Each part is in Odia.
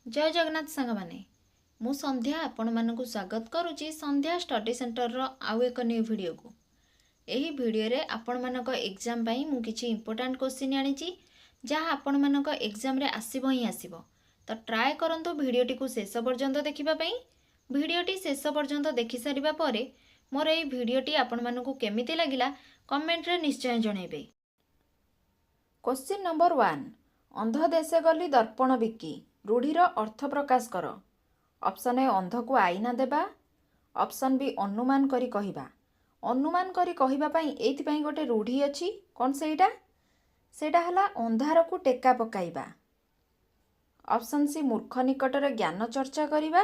ଜୟ ଜଗନ୍ନାଥ ସାଙ୍ଗମାନେ, ମୁଁ ସନ୍ଧ୍ୟା ଆପଣମାନଙ୍କୁ ସ୍ୱାଗତ କରୁଛି ସନ୍ଧ୍ୟା ଷ୍ଟଡି ସେଣ୍ଟରର ଆଉ ଏକ ନ୍ୟୁ ଭିଡ଼ିଓକୁ। ଏହି ଭିଡ଼ିଓରେ ଆପଣମାନଙ୍କ ଏକ୍ଜାମ୍ ପାଇଁ ମୁଁ କିଛି ଇମ୍ପୋର୍ଟାଣ୍ଟ କୋଶ୍ଚିନ୍ ଆଣିଛି, ଯାହା ଆପଣମାନଙ୍କ ଏକ୍ଜାମ୍ରେ ଆସିବ ହିଁ ଆସିବ। ତ ଟ୍ରାଏ କରନ୍ତୁ ଭିଡ଼ିଓଟିକୁ ଶେଷ ପର୍ଯ୍ୟନ୍ତ ଦେଖିବା ପାଇଁ। ଭିଡ଼ିଓଟି ଶେଷ ପର୍ଯ୍ୟନ୍ତ ଦେଖିସାରିବା ପରେ ମୋର ଏହି ଭିଡ଼ିଓଟି ଆପଣମାନଙ୍କୁ କେମିତି ଲାଗିଲା, କମେଣ୍ଟରେ ନିଶ୍ଚୟ ଜଣାଇବେ। କୋଶ୍ଚିନ୍ ନମ୍ବର 1, ଅନ୍ଧ ଦେଶେ ଗଲି ଦର୍ପଣ ବିକି, ରୂଢ଼ିର ଅର୍ଥ ପ୍ରକାଶ କର। ଅପସନ୍ ଏ, ଅନ୍ଧକୁ ଆଇନା ଦେବା। ଅପସନ୍ ବି, ଅନୁମାନ କରି କହିବା। ଅନୁମାନ କରି କହିବା ପାଇଁ ଏଇଥିପାଇଁ ଗୋଟେ ରୂଢ଼ି ଅଛି। କ'ଣ ସେଇଟା? ସେଇଟା ହେଲା ଅନ୍ଧାରକୁ ଟେକା ପକାଇବା। ଅପସନ୍ ସି, ମୂର୍ଖ ନିକଟରେ ଜ୍ଞାନ ଚର୍ଚ୍ଚା କରିବା।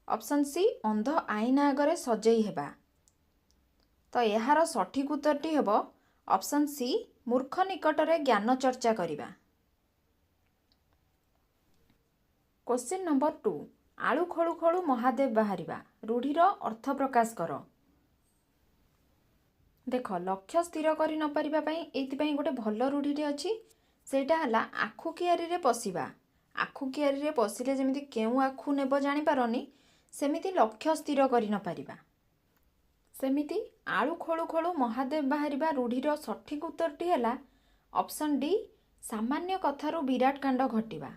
ଅପସନ୍ ସି, ଅନ୍ଧ ଆଇନା ଆଗରେ ସଜେଇ ହେବା। ତ ଏହାର ସଠିକ୍ ଉତ୍ତରଟି ହେବ ଅପସନ୍ ସି, ମୂର୍ଖ ନିକଟରେ ଜ୍ଞାନ ଚର୍ଚ୍ଚା କରିବା। କୋଶ୍ଚିନ୍ ନମ୍ବର 2, ଆଳୁ ଖୋଳୁ ଖୋଳୁ ମହାଦେବ ବାହାରିବା, ରୂଢ଼ିର ଅର୍ଥ ପ୍ରକାଶ କର। ଦେଖ, ଲକ୍ଷ୍ୟ ସ୍ଥିର କରି ନପାରିବା ପାଇଁ ଏଇଥିପାଇଁ ଗୋଟେ ଭଲ ରୂଢ଼ିଟେ ଅଛି। ସେଇଟା ହେଲା ଆଖୁ କିଆରିରେ ପଶିବା। ଆଖୁ କିଆରିରେ ପଶିଲେ ଯେମିତି କେଉଁ ଆଖୁ ନେବ ଜାଣିପାରନି, ସେମିତି ଲକ୍ଷ୍ୟ ସ୍ଥିର କରି ନପାରିବା। ସେମିତି ଆଳୁ ଖୋଳୁ ଖୋଳୁ ମହାଦେବ ବାହାରିବା ରୂଢ଼ିର ସଠିକ୍ ଉତ୍ତରଟି ହେଲା ଅପସନ୍ ଡି, ସାମାନ୍ୟ କଥାରୁ ବିରାଟ କାଣ୍ଡ ଘଟିବା।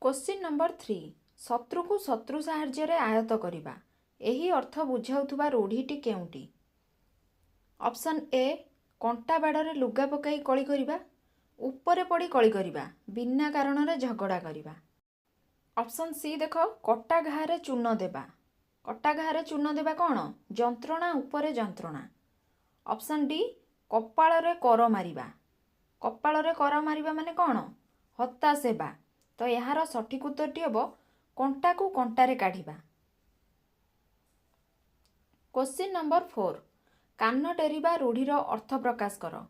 କୋଶ୍ଚିନ୍ ନମ୍ବର 3, ଶତ୍ରୁକୁ ଶତ୍ରୁ ସାହାଯ୍ୟରେ ଆୟତ୍ତ କରିବା, ଏହି ଅର୍ଥ ବୁଝାଉଥିବା ରୂଢ଼ିଟି କେଉଁଟି? ଅପସନ୍ ଏ, କଣ୍ଟା ବାଡ଼ରେ ଲୁଗା ପକାଇ କଳି କରିବା, ଉପରେ ପଡ଼ି କଳି କରିବା, ବିନା କାରଣରେ ଝଗଡ଼ା କରିବା। ଅପସନ୍ ସି ଦେଖ, କଟା ଘାରେ ଚୂନ ଦେବା। କଟା ଘାରେ ଚୂନ ଦେବା କ'ଣ? ଯନ୍ତ୍ରଣା ଉପରେ ଯନ୍ତ୍ରଣା। ଅପସନ୍ ଡି, କପାଳରେ କର ମାରିବା। କପାଳରେ କର ମାରିବା ମାନେ କ'ଣ? ହତାଶ ହେବା। ତ ଏହାର ସଠିକ୍ ଉତ୍ତରଟି ହେବ କଣ୍ଟାକୁ କଣ୍ଟାରେ କାଢ଼ିବା। କୋଶ୍ଚିନ୍ ନମ୍ବର 4, କାନ ଡେରିବା ରୂଢ଼ିର ଅର୍ଥ ପ୍ରକାଶ କର।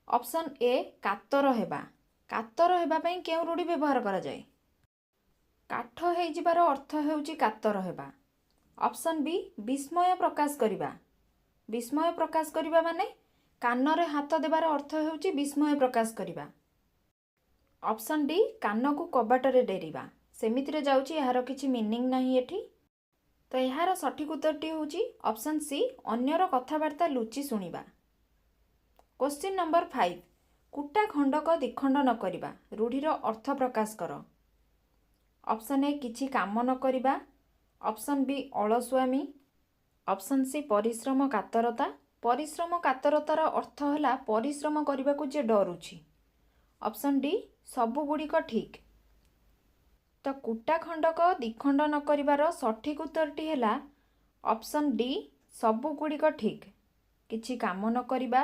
ଅପସନ୍ ଏ, କାତର ହେବା। କାତର ହେବା ପାଇଁ କେଉଁ ରୂଢ଼ି ବ୍ୟବହାର କରାଯାଏ? କାଠ ହେଇଯିବାର ଅର୍ଥ ହେଉଛି କାତର ହେବା। ଅପସନ୍ ବି, ବିସ୍ମୟ ପ୍ରକାଶ କରିବା। ବିସ୍ମୟ ପ୍ରକାଶ କରିବା ମାନେ କାନରେ ହାତ ଦେବାର ଅର୍ଥ ହେଉଛି ବିସ୍ମୟ ପ୍ରକାଶ କରିବା। ଅପସନ୍ ଡି, କାନକୁ କବାଟରେ ଡେରିବା। ସେମିତିରେ ଯାଉଛି, ଏହାର କିଛି ମିନିଂ ନାହିଁ ଏଠି। ତ ଏହାର ସଠିକ୍ ଉତ୍ତରଟି ହେଉଛି ଅପସନ୍ ସି, ଅନ୍ୟର କଥାବାର୍ତ୍ତା ଲୁଚି ଶୁଣିବା। କୋଶ୍ଚିନ୍ ନମ୍ବର 5, କୁଟା ଖଣ୍ଡକ ଦ୍ୱିଖଣ୍ଡ ନ କରିବା, ରୂଢ଼ିର ଅର୍ଥ ପ୍ରକାଶ କର। ଅପସନ୍ ଏ, କିଛି କାମ ନ କରିବା। ଅପସନ୍ ବି, ଅଳସୁଆମି। ଅପସନ୍ ସି, ପରିଶ୍ରମ କାତରତା। ପରିଶ୍ରମ କାତରତାର ଅର୍ଥ ହେଲା ପରିଶ୍ରମ କରିବାକୁ ଯିଏ ଡରୁଛି। ଅପସନ୍ ଡି, ସବୁଗୁଡ଼ିକ ଠିକ୍। ତ କୁଟା ଖଣ୍ଡକ ଦ୍ୱିଖଣ୍ଡ ନ କରିବାର ସଠିକ୍ ଉତ୍ତରଟି ହେଲା ଅପସନ୍ ଡି, ସବୁଗୁଡ଼ିକ ଠିକ୍। କିଛି କାମ ନ କରିବା,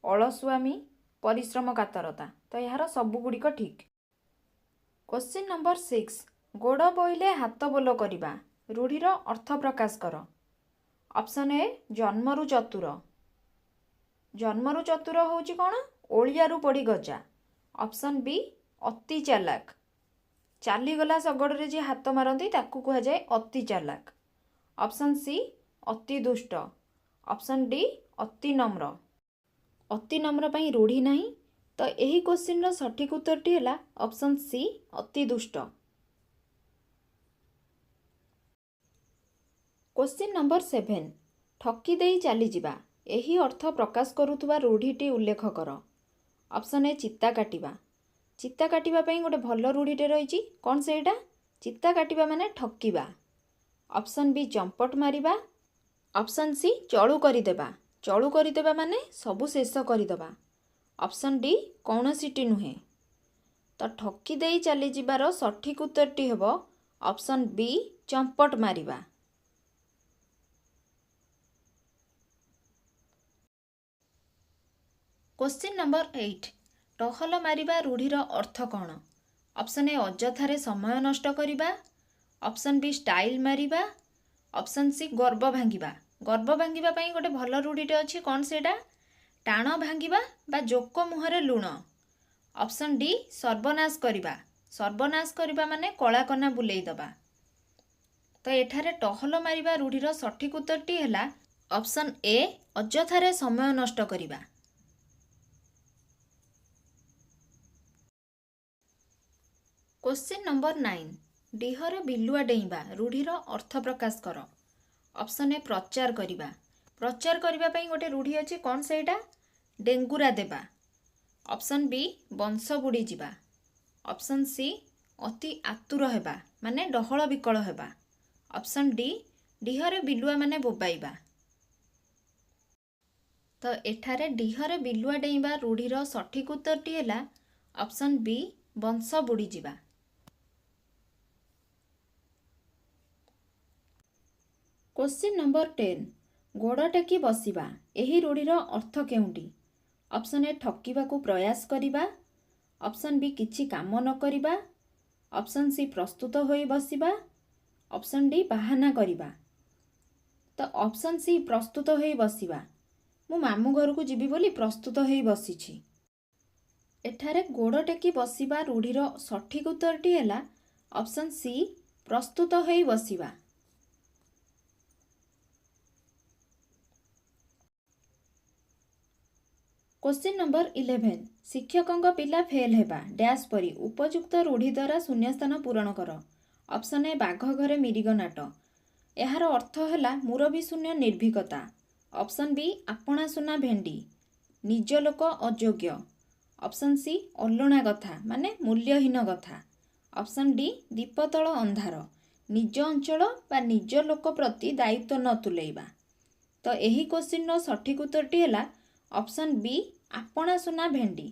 ଅଳସୁଆମି, ପରିଶ୍ରମ କାତରତା, ତ ଏହାର ସବୁଗୁଡ଼ିକ ଠିକ୍। କୋଶ୍ଚିନ୍ ନମ୍ବର 6, ଗୋଡ଼ ବୋଇଲେ ହାତ ବୋଲ କରିବା, ରୂଢ଼ିର ଅର୍ଥ ପ୍ରକାଶ କର। ଅପସନ୍ ଏ, ଜନ୍ମରୁ ଚତୁର। ଜନ୍ମରୁ ଚତୁର ହେଉଛି କ'ଣ? ଓଳିଆରୁ ପଡ଼ି ଗଜା। ଅପସନ୍ ବି, ଅତି ଚାଲାକ। ଚାଲିଗଲା ଶଗଡ଼ରେ ଯିଏ ହାତ ମାରନ୍ତି, ତାକୁ କୁହାଯାଏ ଅତି ଚାଲାକ। ଅପସନ୍ ସି, ଅତି ଦୁଷ୍ଟ। ଅପସନ୍ ଡି, ଅତି ନମ୍ର। ଅତି ନମ୍ର ପାଇଁ ରୂଢ଼ି ନାହିଁ। ତ ଏହି କୋଶ୍ଚିନ୍ର ସଠିକ୍ ଉତ୍ତରଟି ହେଲା ଅପସନ୍ ସି, ଅତି ଦୁଷ୍ଟ। କୋଶ୍ଚିନ୍ ନମ୍ବର 7, ଠକି ଦେଇ ଚାଲିଯିବା, ଏହି ଅର୍ଥ ପ୍ରକାଶ କରୁଥିବା ରୂଢ଼ିଟି ଉଲ୍ଲେଖ କର। ଅପସନ୍ ଏ, ଚିତା କାଟିବା। ଚିତା କାଟିବା ପାଇଁ ଗୋଟେ ଭଲ ରୂଢ଼ିଟେ ରହିଛି। କ'ଣ ସେଇଟା? ଚିତା କାଟିବା ମାନେ ଠକିବା। ଅପସନ୍ ବି, ଚମ୍ପଟ ମାରିବା। ଅପସନ୍ ସି, ଚଳୁ କରିଦେବା। ଚଳୁ କରିଦେବା ମାନେ ସବୁ ଶେଷ କରିଦେବା। ଅପସନ୍ ଡି, କୌଣସିଟି ନୁହେଁ। ତ ଠକି ଦେଇ ଚାଲିଯିବାର ସଠିକ୍ ଉତ୍ତରଟି ହେବ ଅପସନ୍ ବି, ଚମ୍ପଟ ମାରିବା। କୋଶ୍ଚିନ୍ ନମ୍ବର 8, ଟହଲ ମାରିବା ରୂଢ଼ିର ଅର୍ଥ କ'ଣ? ଅପସନ୍ ଏ, ଅଯଥାରେ ସମୟ ନଷ୍ଟ କରିବା। ଅପସନ୍ ବି, ଷ୍ଟାଇଲ୍ ମାରିବା। ଅପସନ୍ ସି, ଗର୍ବ ଭାଙ୍ଗିବା। ଗର୍ବ ଭାଙ୍ଗିବା ପାଇଁ ଗୋଟେ ଭଲ ରୂଢ଼ିଟେ ଅଛି। କ'ଣ ସେଇଟା? ଟାଣ ଭାଙ୍ଗିବା ବା ଜୋକ ମୁହଁରେ ଲୁଣ। ଅପସନ୍ ଡି, ସର୍ବନାଶ କରିବା। ସର୍ବନାଶ କରିବା ମାନେ କଳାକନା ବୁଲେଇ ଦେବା। ତ ଏଠାରେ ଟହଲ ମାରିବା ରୂଢ଼ିର ସଠିକ୍ ଉତ୍ତରଟି ହେଲା ଅପସନ୍ ଏ, ଅଯଥାରେ ସମୟ ନଷ୍ଟ କରିବା। Question number 9, ଡିହରେ ବିଲୁଆ ଡେଇଁବା ରୂଢ଼ିର ଅର୍ଥ ପ୍ରକାଶ କର। ଅପସନ୍ ଏ, ପ୍ରଚାର କରିବା। ପ୍ରଚାର କରିବା ପାଇଁ ଗୋଟେ ରୂଢ଼ି ଅଛି, କ'ଣ ସେଇଟା? ଡେଙ୍ଗୁରା ଦେବା। ଅପସନ୍ ବି, ବଂଶ ବୁଡ଼ିଯିବା। ଅପସନ୍ ସି, ଅତି ଆତୁର ହେବା ମାନେ ଡହଳ ବିକଳ ହେବା। ଅପସନ୍ ଡି, ଡିହରେ ବିଲୁଆ ମାନେ ବୋବାଇବା। ତ ଏଠାରେ ଡିହରେ ବିଲୁଆ ଡେଇଁବା ରୂଢ଼ିର ସଠିକ୍ ଉତ୍ତରଟି ହେଲା ଅପସନ୍ ବି, ବଂଶ ବୁଡ଼ିଯିବା। କ୍ୱେଶ୍ଚିନ୍ ନମ୍ବର 10, ଗୋଡ଼ ଟେକି ବସିବା ଏହି ରୂଢ଼ିର ଅର୍ଥ କେଉଁଟି? ଅପସନ୍ ଏ, ଠକିବାକୁ ପ୍ରୟାସ କରିବା। ଅପସନ୍ ବି, କିଛି କାମ ନ କରିବା। ଅପସନ୍ ସି, ପ୍ରସ୍ତୁତ ହୋଇ ବସିବା। ଅପସନ୍ ଡି, ବାହାନା କରିବା। ତ ଅପସନ୍ ସି, ପ୍ରସ୍ତୁତ ହୋଇ ବସିବା। ମୁଁ ମାମୁଁ ଘରକୁ ଯିବି ବୋଲି ପ୍ରସ୍ତୁତ ହୋଇ ବସିଛି। ଏଠାରେ ଗୋଡ଼ ଟେକି ବସିବା ରୂଢ଼ିର ସଠିକ୍ ଉତ୍ତରଟି ହେଲା ଅପସନ୍ ସି, ପ୍ରସ୍ତୁତ ହୋଇ ବସିବା। କ୍ୱେଶ୍ଚିନ୍ ନମ୍ବର 11, ଶିକ୍ଷକଙ୍କ ପିଲା ଫେଲ୍ ହେବା ଡ୍ୟାସ୍ ପରି। ଉପଯୁକ୍ତ ରୂଢ଼ି ଦ୍ୱାରା ଶୂନ୍ୟସ୍ଥାନ ପୂରଣ କର। ଅପସନ୍ ଏ, ବାଘ ଘରେ ମିରିଗ ନାଟ। ଏହାର ଅର୍ଥ ହେଲା ମୁରବୀ ଶୂନ୍ୟ ନିର୍ଭୀକତା। ଅପସନ୍ ବି, ଆପଣା ସୁନା ଭେଣ୍ଡି, ନିଜ ଲୋକ ଅଯୋଗ୍ୟ। ଅପସନ୍ ସି, ଅଲଣା କଥା ମାନେ ମୂଲ୍ୟହୀନ କଥା। ଅପସନ୍ ଡି, ଦୀପ ତଳ ଅନ୍ଧାର, ନିଜ ଅଞ୍ଚଳ ବା ନିଜ ଲୋକ ପ୍ରତି ଦାୟିତ୍ୱ ନ ତୁଲେଇବା। ତ ଏହି କ୍ୱେଶ୍ଚିନ୍ର ସଠିକ୍ ଉତ୍ତରଟି ହେଲା ଅପସନ୍ ବି, ଆପଣା ସୁନା ଭେଣ୍ଡି।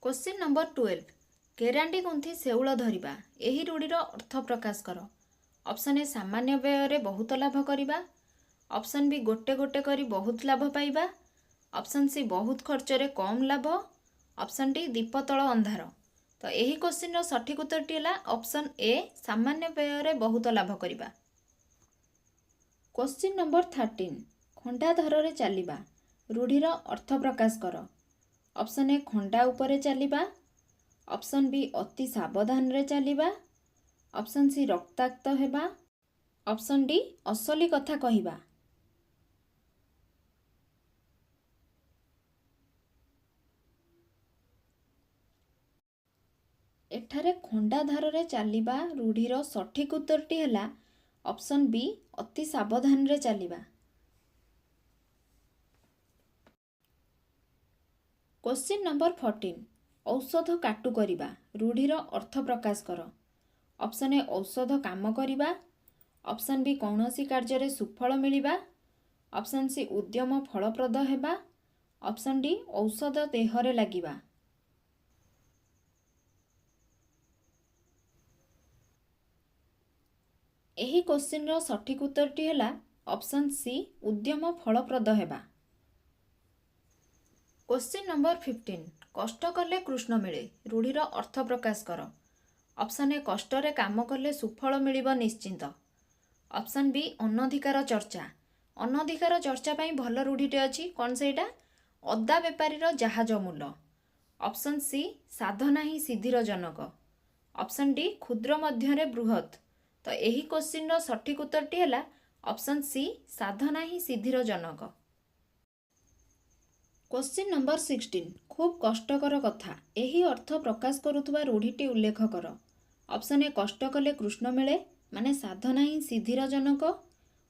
କ୍ୱେଶ୍ଚିନ୍ ନମ୍ବର 12, କେରାଣ୍ଡି ଗୁନ୍ଥି ଶେଉଳ ଧରିବା ଏହି ରୂଢ଼ିର ଅର୍ଥ ପ୍ରକାଶ କର। ଅପସନ୍ ଏ, ସାମାନ୍ୟ ବ୍ୟୟରେ ବହୁତ ଲାଭ କରିବା। ଅପସନ୍ ବି, ଗୋଟେ ଗୋଟେ କରି ବହୁତ ଲାଭ ପାଇବା। ଅପସନ୍ ସି, ବହୁତ ଖର୍ଚ୍ଚରେ କମ୍ ଲାଭ। ଅପସନ୍ ଡି, ଦୀପ ତଳ ଅନ୍ଧାର। ତ ଏହି କ୍ୱେଶ୍ଚିନ୍ର ସଠିକ୍ ଉତ୍ତରଟି ହେଲା ଅପସନ୍ ଏ, ସାମାନ୍ୟ ବ୍ୟୟରେ ବହୁତ ଲାଭ କରିବା। କ୍ୱେଶ୍ଚିନ୍ ନମ୍ବର 13, ଖଣ୍ଡାଧାରରେ ଚାଲିବା ରୂଢ଼ିର ଅର୍ଥ ପ୍ରକାଶ କର। ଅପସନ୍ ଏ, ଖଣ୍ଡା ଉପରେ ଚାଲିବା। ଅପସନ୍ ବି, ଅତି ସାବଧାନରେ ଚାଲିବା। ଅପସନ୍ ସି, ରକ୍ତାକ୍ତ ହେବା। ଅପସନ୍ ଡି, ଅସଲି କଥା କହିବା। ଏଠାରେ ଖଣ୍ଡାଧାରରେ ଚାଲିବା ରୂଢ଼ିର ସଠିକ୍ ଉତ୍ତରଟି ହେଲା ଅପସନ୍ ବି, ଅତି ସାବଧାନରେ ଚାଲିବା। କ୍ୱେଶ୍ଚିନ୍ ନମ୍ବର 14, ଔଷଧ କାଟୁ କରିବା ରୂଢ଼ିର ଅର୍ଥ ପ୍ରକାଶ କର। ଅପସନ୍ ଏ, ଔଷଧ କାମ କରିବା। ଅପସନ୍ ବି, କୌଣସି କାର୍ଯ୍ୟରେ ସୁଫଳ ମିଳିବା। ଅପସନ୍ ସି, ଉଦ୍ୟମ ଫଳପ୍ରଦ ହେବା। ଅପସନ୍ ଡି, ଔଷଧ ଦେହରେ ଲାଗିବା। ଏହି କ୍ୱେଶ୍ଚିନ୍ର ସଠିକ୍ ଉତ୍ତରଟି ହେଲା ଅପସନ୍ ସି, ଉଦ୍ୟମ ଫଳପ୍ରଦ ହେବା। କ୍ୱେଶ୍ଚିନ୍ ନମ୍ବର 15, କଷ୍ଟ କଲେ କୃଷ୍ଣ ମିଳେ ରୂଢ଼ିର ଅର୍ଥ ପ୍ରକାଶ କର। ଅପସନ୍ ଏ, କଷ୍ଟରେ କାମ କଲେ ସୁଫଳ ମିଳିବ ନିଶ୍ଚିନ୍ତ। ଅପସନ୍ ବି, ଅନଧିକାର ଚର୍ଚ୍ଚା। ଅନଧିକାର ଚର୍ଚ୍ଚା ପାଇଁ ଭଲ ରୂଢ଼ିଟେ ଅଛି, କ'ଣ ସେଇଟା? ଅଦା ବେପାରୀର ଜାହାଜ ମୂଲ। ଅପସନ୍ ସି, ସାଧନା ହିଁ ସିଦ୍ଧିର ଜନକ। ଅପସନ୍ ଡି, କ୍ଷୁଦ୍ର ମଧ୍ୟରେ ବୃହତ୍। ତ ଏହି କ୍ୱେଶ୍ଚିନ୍ର ସଠିକ୍ ଉତ୍ତରଟି ହେଲା ଅପସନ୍ ସି, ସାଧନା ହିଁ ସିଦ୍ଧିର ଜନକ। କ୍ୱେଶ୍ଚିନ୍ ନମ୍ବର 16, ଖୁବ୍ କଷ୍ଟକର କଥା ଏହି ଅର୍ଥ ପ୍ରକାଶ କରୁଥିବା ରୂଢ଼ିଟି ଉଲ୍ଲେଖ କର। ଅପସନ୍ ଏ, କଷ୍ଟ କଲେ କୃଷ୍ଣ ମିଳେ ମାନେ ସାଧନା ହିଁ ସିଦ୍ଧିର ଜନକ।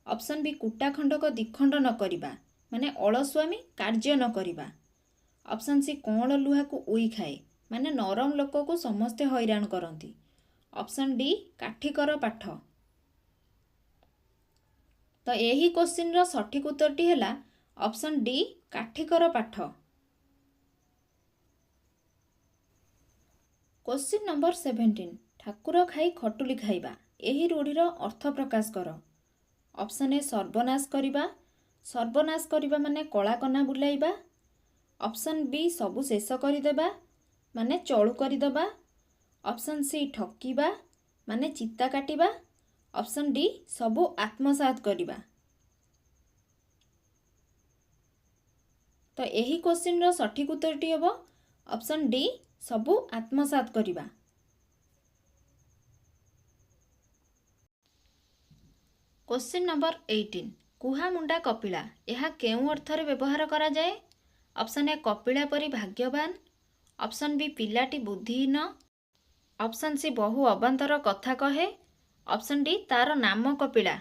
ଅପସନ୍ ବି, କୁଟା ଖଣ୍ଡକ ଦ୍ୱିଖଣ୍ଡ ନ କରିବା ମାନେ ଅଳସୁଆମି କାର୍ଯ୍ୟ ନ କରିବା। ଅପସନ୍ ସି, କଅଁଳ ଲୁହାକୁ ଉଇ ଖାଏ ମାନେ ନରମ ଲୋକକୁ ସମସ୍ତେ ହଇରାଣ କରନ୍ତି। ଅପସନ୍ ଡି, କାଠିକର ପାଠ। ତ ଏହି କ୍ୱେଶ୍ଚିନ୍ର ସଠିକ୍ ଉତ୍ତରଟି ହେଲା ଅପସନ୍ ଡି, କାଠିକର ପାଠ। କ୍ୱେଶ୍ଚିନ୍ ନମ୍ବର 17, ଠାକୁର ଖାଇ ଖଟୁଲି ଖାଇବା ଏହି ରୂଢ଼ିର ଅର୍ଥ ପ୍ରକାଶ କର। ଅପସନ୍ ଏ, ସର୍ବନାଶ କରିବା। ସର୍ବନାଶ କରିବା ମାନେ କଳାକନା ବୁଲାଇବା। ଅପସନ୍ ବି, ସବୁ ଶେଷ କରିଦେବା ମାନେ ଚଳୁ କରିଦେବା। ଅପସନ୍ ସି, ଠକିବା ମାନେ ଚିତା କାଟିବା। ଅପସନ୍ ଡି, ସବୁ ଆତ୍ମସାତ କରିବା। ତ ଏହି କ୍ୱେଶ୍ଚିନ୍ର ସଠିକ୍ ଉତ୍ତରଟି ହେବ ଅପସନ୍ ଡି, ସବୁ ଆତ୍ମସାତ କରିବା। କ୍ୱେଶ୍ଚିନ୍ ନମ୍ବର 18, କୁହାମୁଣ୍ଡା କପିଳା ଏହା କେଉଁ ଅର୍ଥରେ ବ୍ୟବହାର କରାଯାଏ? ଅପସନ୍ ଏ, କପିଳା ପରି ଭାଗ୍ୟବାନ। ଅପସନ୍ ବି, ପିଲାଟି ବୁଦ୍ଧିହୀନ। ଅପସନ୍ ସି, ବହୁ ଅବାନ୍ତର କଥା କହେ। ଅପସନ୍ ଡି, ତାର ନାମ କପିଳା।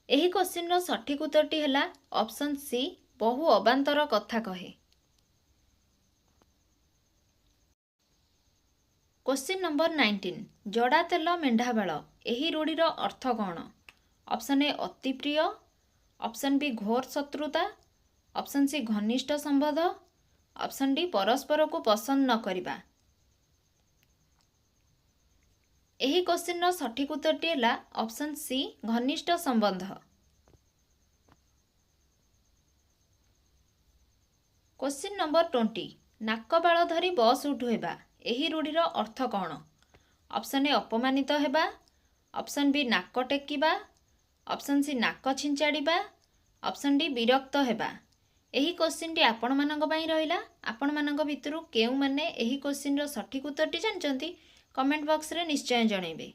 ଏହି କୋଶ୍ଚିନ୍ର ସଠିକ୍ ଉତ୍ତରଟି ହେଲା ଅପସନ୍ ସି, ବହୁ ଅବାନ୍ତର କଥା କହେ। କୋଶ୍ଚିନ୍ ନମ୍ବର 19, ଜଡ଼ା ତେଲ ମେଣ୍ଢା ବାଳ, ଏହି ରୂଢ଼ିର ଅର୍ଥ କ'ଣ? ଅପସନ୍ ଏ, ଅତି ପ୍ରିୟ। ଅପସନ୍ ବି, ଘୋର ଶତ୍ରୁତା। ଅପସନ୍ ସି, ଘନିଷ୍ଠ ସମ୍ବନ୍ଧ। ଅପସନ୍ ଡି, ପରସ୍ପରକୁ ପସନ୍ଦ ନ କରିବା। ଏହି କୋଶ୍ଚିନ୍ର ସଠିକ୍ ଉତ୍ତରଟି ହେଲା ଅପସନ୍ ସି, ଘନିଷ୍ଠ ସମ୍ବନ୍ଧ। କୋଶ୍ଚିନ୍ ନମ୍ବର 20, ନାକ ବାଳ ଧରି ବସ୍ ଉଠୁ ହେବା, ଏହି ରୂଢ଼ିର ଅର୍ଥ କ'ଣ? ଅପସନ୍ ଏ, ଅପମାନିତ ହେବା। ଅପସନ୍ ବି, ନାକ ଟେକିବା। ଅପସନ୍ ସି, ନାକ ଛିଞ୍ଚାଡ଼ିବା। ଅପସନ୍ ଡି, ବିରକ୍ତ ହେବା। ଏହି କୋଶ୍ଚିନ୍ଟି ଆପଣମାନଙ୍କ ପାଇଁ ରହିଲା। ଆପଣମାନଙ୍କ ଭିତରୁ କେଉଁମାନେ ଏହି କୋଶ୍ଚିନ୍ର ସଠିକ୍ ଉତ୍ତରଟି ଜାଣିଛନ୍ତି, କମେଣ୍ଟ ବକ୍ସରେ ନିଶ୍ଚୟ ଜଣାଇବେ।